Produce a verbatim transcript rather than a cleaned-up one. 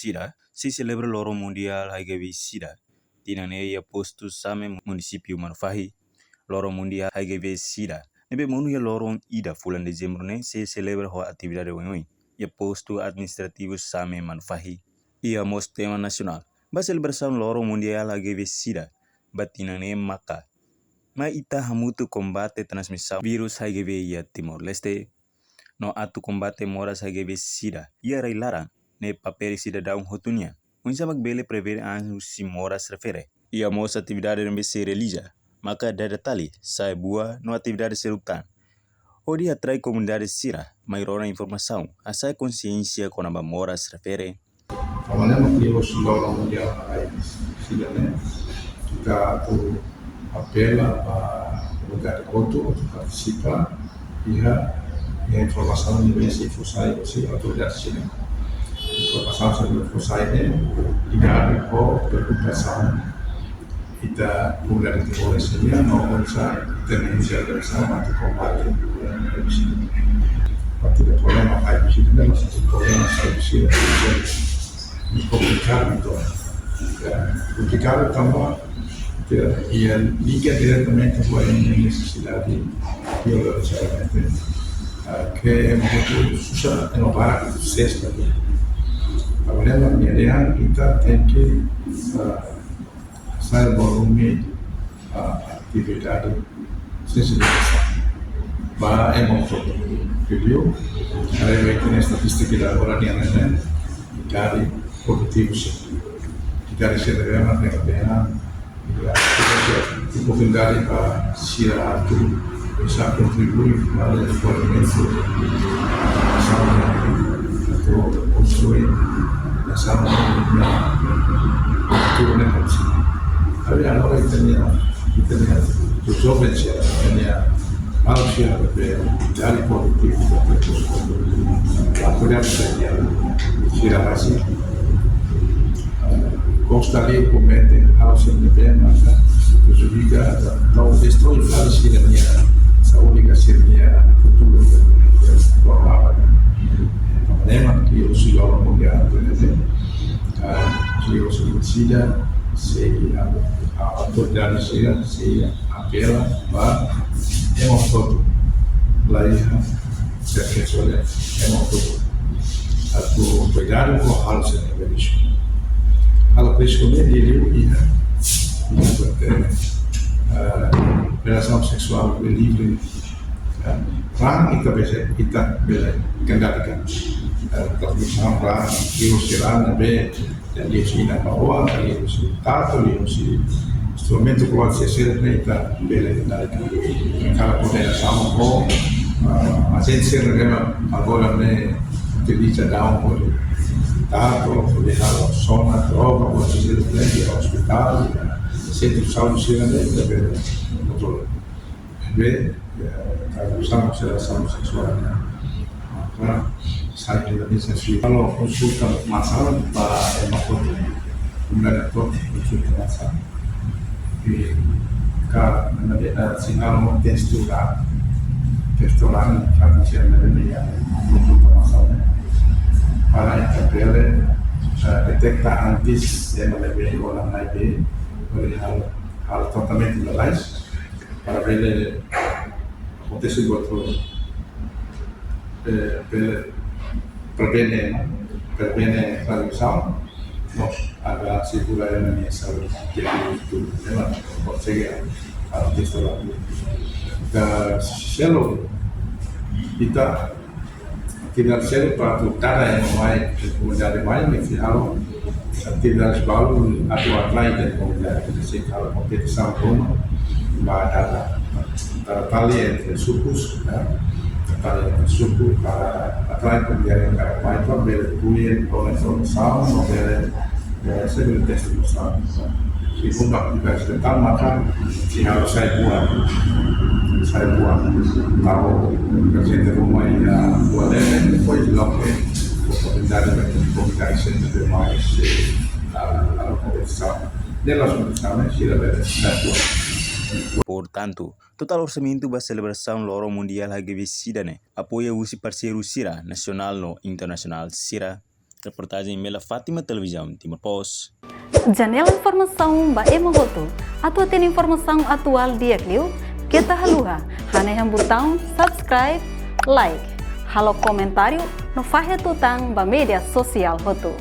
sira sei selebra Loron Mundiál H I V/SIDA tinan ne'e iha postu Same, munisípiu Manufahi, Loron Mundiál H I V/SIDA ne'ebé monu iha loron ida fulan Dezembru ne'e sei selebra ho atividade oioin iha postu administrativu Same, Manufahi. Iha mós tema nasionál ba selebrasaun Loron Mundiál H I V/SIDA ba tinan ne'e maka: Mai ita hamutuk kombate transmisaun vírus H I V iha Timor-Leste no atu kombate moras H I V/SIDA iha rai-laran, ne'e papél sidadaun hotu nian. Oinsá mak bele prevene an husi moras refere. Iha mós atividade ne'ebé sei realiza, maka dada tali, sa'e buah no atividade seluk tan, hodi atrai komunidade sira mai rona informasaun, hasa'e konsiénsia kona-ba moras refere. Tanba ne'e mak liuhusi Loron Mundiál H I V/SIDA ne'e, ita atu apela ba komunidade hotu atu partisipa iha, iha informasaun ne'ebé sei fó sai husi autoridade sira. Informasaun sira ne'ebé fó sai ne'e ligadu ho preokupasaun ita komunidade Timor-Leste nian, no oinsá ita-nia inisiativa atu kombate. Partida problema H I V/SIDA ne'e, mas problema H I V/SIDA ne'e komplikadu, entaun, ya, komplikadu tanba, ya, iha liga diretamente ho nesesidade biolojika, ah, ke ema hotu susar, ema barak susar. Tanba ne'e mak nia dehan ita tenke, ah, sai volume, ah, atividade sensibilizasaun ba ema hotu. Liuliu, haree ba ita-nia estatístika ida agora nian ne'e, idade produtivu sira. Idade sira ne'ebé mak, ne'ebé mak, ya, oportunidade ba sira atu bisa kontribui ba dezenvolvimentu nasaun, atu konstrui nasaun, futuru ne'e. Tapi agora ita-nia, ita-nia joven sira, ita-nia maluk sira ne'ebé idade produtivu, atu lihat saja sira rasik gosta liu komete halo sira-ne'ebé maka prejudika no destroi fali sira-nia saúde ka sira-nia futuru. Problema ne'e mak liuhusi Loron Mundiál H I V, ah, liuhusi SIDA, sei, ah, autoridade sira sei apela ba ema hotu, la iha sexo, ema hotu, atu kuidadu ho halo sira-ne'ebé risku. Halo risku ne'e liuliu iha, iha, eh, relasaun seksuál livre, eh, raan ita bele, ita bele kendalikan. Eh, transmisaun raan, vírus sira ne'ebé liuhusi inan-aman, liuhusi tatu, liuhusi instrumentu keluarga sira ne'e ita bele kendalikan. Kala koordenasaun ho, ah, ajente sira ne'ebé agora ne'e utiliza daun hodi tatu, hodi halo sona droga, hodi sira ne'e iha ospitál, sentru saúde sira ne'e ita bele kontrola. Be, ya, transmisaun relasaun seksuál. Maka, sai ke bisa si. Halo konsulta masalah ba ema hotu. Komunidade hotu konsulta masalah. Di ka, mana dia, eh, sinal mau tes tu lah. Tes tu lah, kan, siapa dia, konsulta masalah. Para ita bele, eh, deteta antes, ema ne'ebé ho H I V, bele halo, halo tratamentu lalais, para bele akontese buat ruma. Eh, bele prevene, prevene transmisaun, no agora asegura ema nia saúde, ke itu ema konsege akontese la. Ita seluk, ita atividade seluk para atu dada ema mai, komunidade mai, ne'e sei halo atividade balu atu atrai komunidade, sei halo kompetisaun ruma ba dada. Dada tali entre sukus, ya. Dada tali entre suku para atrai komunidade para mai, para bele koñese informasaun, no bele, eh, segunda testificasaun. Segunda aplikasaun maka sei halo sai buah. Sai buah. Tau prezente ruma iha buah lele, depois loke oportunidade ba komunidade sira ne'ebé mai, ah, halo kompetisaun. Ne'e la kompetisaun, sira bele sai buah. Portantu, totál orsamentu ba selebrasaun Loron Mundiál H I V/SIDA ne'e apoia husi parseiru sira nasionál no internasionál sira. Reportajen Mela Fátima, Televizaun Timor Post. Janela informasaun ba ema hotu. Atu hatene informasaun atuál di'ak liu, keta haluha hanehan butaun subscribe, like, halo komentáriu no fahe tutan ba média sosiál hotu.